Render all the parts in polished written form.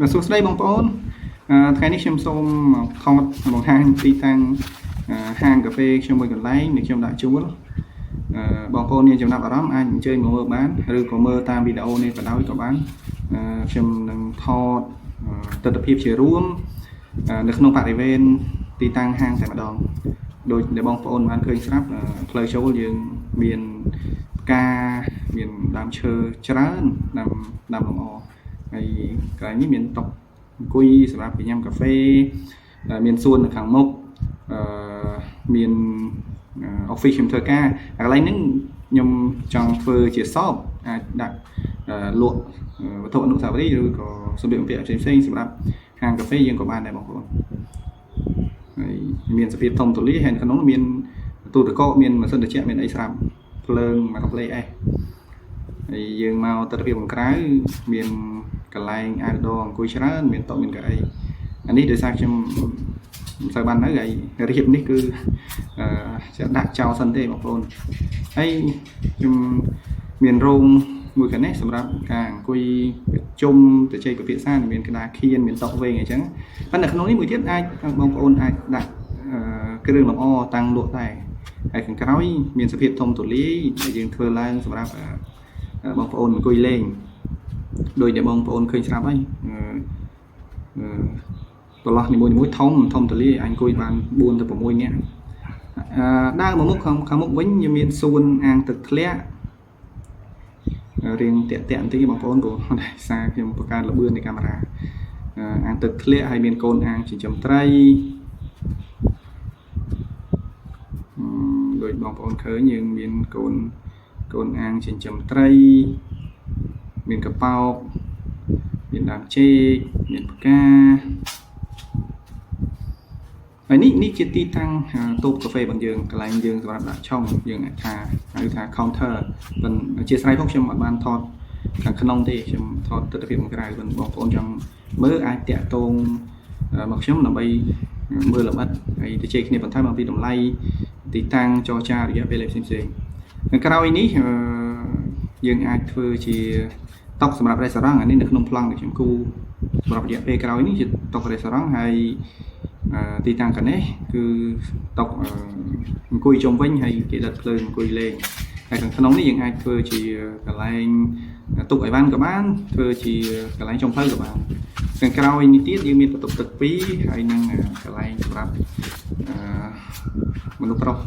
បាទសួស្តីបងប្អូនថ្ងៃនេះខ្ញុំសូមមកថតបង្ហាញទីតាំងហាងកាហ្វេខ្ញុំមួយកន្លែងដែលខ្ញុំដាក់ជួលបងប្អូនមានចំណាប់អារម្មណ៍អាចអញ្ជើញមកមើលបានឬក៏មើលតាមវីដេអូនេះក៏ដោយក៏បានខ្ញុំនឹងថតទស្សនភាពជារួមនៅក្នុងបរិវេណទីតាំងហាងតែម្ដងដោយដែលបងប្អូនបានឃើញស្រាប់ផ្លូវចូលយើងមានផ្កាមានដើមឈើច្រើនដើមដើមលម្អ ហើយកន្លែងនេះមានតុអង្គុយសម្រាប់គេញ៉ាំកាហ្វេដែលមានសួននៅខាងមុខអឺមាន office ខ្ញុំធ្វើការកន្លែងហ្នឹងខ្ញុំចង់ធ្វើជា shop អាចដាក់លក់វត្ថុអនុស្សាវរីយ៍ឬក៏សម្លៀកបំពាក់ផ្សេងៗសម្រាប់ហាងកាហ្វេយើងក៏បានដែរបងប្អូនហើយមានសភាពធំទូលាយហើយនៅក្នុងនោះមានទូទឹកកកមានម៉ាស៊ីនត្រជាក់មានអីស្រាប់ភ្លើងមកកាផ្លេអេសហើយយើងមកទស្សនភាពខាងក្រៅមានកន្លែង outdoor អង្គុយច្រើនមានតុមានកៅអីអានេះដោយសារខ្ញុំមិនសូវបាននៅហើយរៀបនេះគឺអឺจะដាក់ចោលសិនទេបងប្អូនហើយខ្ញុំមានរោងមួយកនេះសម្រាប់ការអង្គុយប្រជុំទៅជ័យពិភាក្សាមានក្តារខៀនមានតុវែងអីចឹងប៉ុន្តែក្នុងនេះមួយទៀតអាចបងប្អូនអាចដាក់គ្រឿងលម្អតាំងលក់ដែរហើយខាងក្រោយមានសភាពធំទូលាយដែលយើងធ្វើឡើងសម្រាប់បងប្អូនអង្គុយលេងដោយដែលបងប្អូនឃើញស្រាប់ហើយអឺអឺប្រឡោះនីមួយៗធំធំទូលាយអាចអង្គុយបាន4ទៅ6នាក់អឺដើរមកមុខខាងខាងមុខវិញយើងមានសួនអាងទឹកធ្លាក់រៀងតាក់តាក់បន្តិចបងប្អូនព្រោះដោយសារខ្ញុំបង្កើនល្បឿននៃកាមេរ៉ាអាងទឹកធ្លាក់ហើយមានកូនអាងចិញ្ចឹមត្រីដោយបងប្អូនឃើញយើងមានកូនកូនអាងចិញ្ចឹមត្រីមានកប៉ោកមានដើមចេកមានផ្កាហើយនេះនេះជាទីតាំងតូបកាហ្វេរបស់យើងកន្លែងយើងសម្រាប់ដាក់ឆុងយើងអាចថាហៅថា counter ប៉ុន្តែអធ្យាស្រ័យផងខ្ញុំអត់បានថតខាងក្នុងទេខ្ញុំថតទស្សនភាពខាងក្រៅប៉ុន្តែបងប្អូនចង់មើលអាចតាក់ទងមកខ្ញុំដើម្បីមើលលម្អិតហើយទៅជែកគ្នាបន្ថែមអំពីតម្លៃទីតាំងចរចារយៈពេលផ្សេងៗខាងក្រោយនេះយើងអាចធ្វើជាតុសម្រាប់រេស្តូរ៉ង់អានេះនៅក្នុងប្លង់ដែលខ្ញុំគូសម្រាប់រយៈពេលក្រោយនេះជាតុរេស្តូរ៉ង់ហើយទីតាំងកានេះគឺតុអង្គុយជុំវិញហើយគេដិតភ្លើងអង្គុយលេងហើយខាងក្នុងនេះយើងអាចធ្វើជាកន្លែងទុកអីវ៉ាន់ក៏បានធ្វើជាកន្លែងចុងភៅក៏បានខាងក្រោយនេះទៀតយើងមានបន្ទប់ទឹកពីរហើយនឹងកន្លែងសម្រាប់អឺមនុស្សប្រុស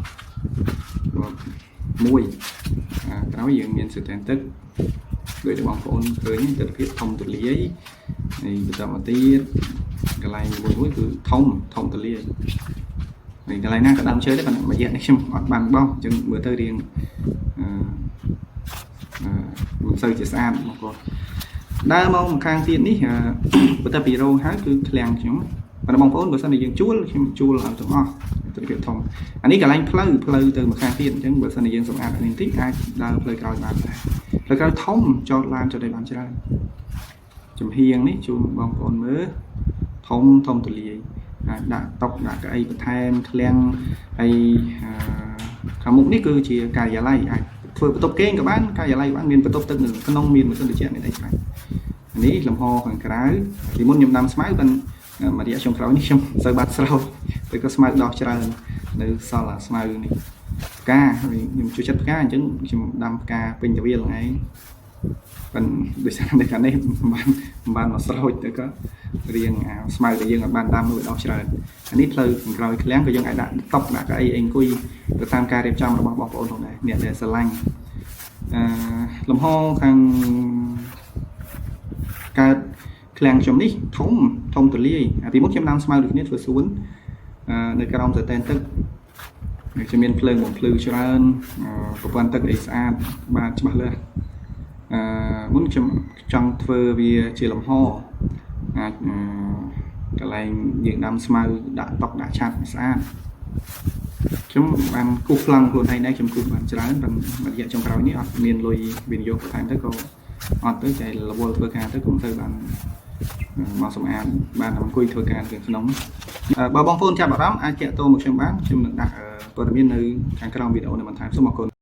មួយក្រោយយើងមានស្តែនទឹកដោយដែលបងប្អូនឃើញទស្សនភាពធំទូលាយហើយបន្តមកទៀតកន្លែងមួយមួយគឺធំធំទូលាយហើយកន្លែងណាក៏ដើមឈើដែរប៉ុន្តែមួយរយៈនេះខ្ញុំអត់បានបោះអញ្ចឹងមើលទៅរៀងអឺអឺមិនសូវជាស្អាតបងប្អូនដើរមកម្ខាងទៀតនេះបើតែពីរោងហើយគឺឃ្លាំងខ្ញុំប៉ុន្តែបងប្អូនបើសិនជាយើងជួលខ្ញុំជួលឲ្យទាំងអស់ទស្សនភាពធំអានេះកន្លែងផ្លូវផ្លូវទៅម្ខាងទៀតអញ្ចឹងបើសិនជាយើងសម្អាតអានេះបន្តិចអាចដើរផ្លូវក្រោយបានដែរផ្លូវក្រោយធំចតឡានចតអីបានច្រើនចំហៀងនេះជូនបងប្អូនមើលធំធំទូលាយអាចដាក់តុដាក់កៅអីបន្ថែមឃ្លាំងហើយខាងមុខនេះគឺជាការិយាល័យអាចធ្វើបន្ទប់គេងក៏បានការិយាល័យបានមានបន្ទប់ទឹកនៅក្នុងមានម៉ាស៊ីនត្រជាក់មានអីច្រើននេះលំហខាងក្រៅពីមុនខ្ញុំដាំស្មៅប៉ុន្តែមួយរយៈចុងក្រោយនេះខ្ញុំមិនសូវបានស្រោចទៅក៏ស្មៅដោះច្រើននៅសល់អាស្មៅនេះផ្កាខ្ញុំជួយចិត្តផ្កាអញ្ចឹងខ្ញុំដាំផ្កាពេញទៅវាលថ្ងៃប៉ុន្តែដោយសារនៅខាងនេះមិនបានមិនបានមកស្រោចទៅក៏រៀងអាស្មៅដែលយើងអត់បានដាំនោះវាដោះច្រើនអានេះផ្លូវខាងក្រោយឃ្លាំងក៏យើងអាចដាក់តុដាក់កៅអីអីអង្គុយទៅតាមការរៀបចំរបស់បងប្អូនផងដែរអ្នកដែលស្រឡាញ់អឺលំហខាងកើតឃ្លាំងខ្ញុំនេះធំធំទូលាយអាពីមុនខ្ញុំដាំស្មៅដូចគ្នាធ្វើសួននៅក្រោមសតែនទឹកខ្ញុំមានភ្លើងបំភ្លឺច្រើនប្រព័ន្ធទឹកអីស្អាតបាទច្បាស់លាស់អឺមុនខ្ញុំចង់ធ្វើវាជាលំហអាចកន្លែងយើងដាំស្មៅដាក់តុដាក់ឆាត់ស្អាតខ្ញុំបានគូសប្លង់ខ្លួនឯងដែរខ្ញុំគូសបានច្រើនប៉ុន្តែរយៈចុងក្រោយនេះអត់មានលុយវិនិយោគបន្ថែមទៅក៏អត់ទៅតែរវល់ធ្វើការទៅក៏មិនទៅបានមកសម្អាតបានអង្គុយធ្វើការនៅក្នុងបើបងប្អូនចាប់អារម្មណ៍អាចតាក់ទងមកខ្ញុំបានខ្ញុំនឹងដាក់ព័ត៌មាននៅខាងក្រោមវីដេអូនេះបន្ថែមសូមអរគុណ។